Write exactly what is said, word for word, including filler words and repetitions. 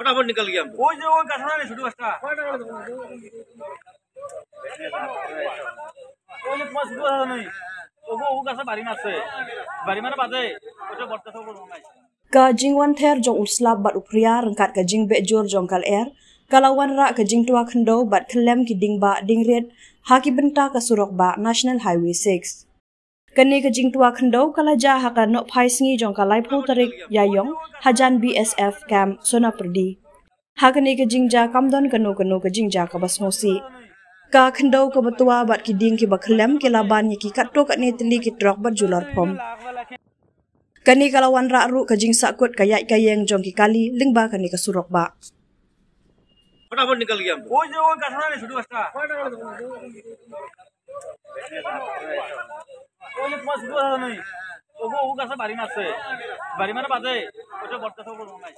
फटाफट निकल गया। वो जो वो कैसा नहीं, छोटू बस्ता। वो जो तुम्हारा छोटू बस्ता नहीं। वो, वो कैसा बारी में से। बारी में ना बाजे। वो जो बढ़ता सब वो नहीं। Ka jingwan ther jong u slap bad u phria ryngkat ka jingbeh jur jong ka lyer, ka la wanrah ka jingtwa khyndew bad khyllem ki ding bah ding rit ha ki bynta ka surok bah National Highway six. Kane ka jingtwa khyndew ka la jia ha ka nohphai sngi jong ka laiphew tarik Ïaïong, hajan B S F camp Sonapyrdi. Ha kane ka jingjia kam don kano kano ka jingjia kaba sngewsih. Ka khyndew kaba twa bad ki ding kiba khyllem ki la ban ïa ki katto katne tylli ki trok bad julor phom. Kane ka la wanrah ruh ka jingsahkut ka ïaid ka ïeng jong ki kali lyngba kane ka surok bah. फटाफट निकल गया। वो जो वो कैसा नहीं, छोटू बस्ता। वो जो तुम्हारा छोटू बस्ता नहीं। वो, वो, वो कैसा बारी में से। बारी में ना बाजे। वो जो बढ़ता सब वो नहीं।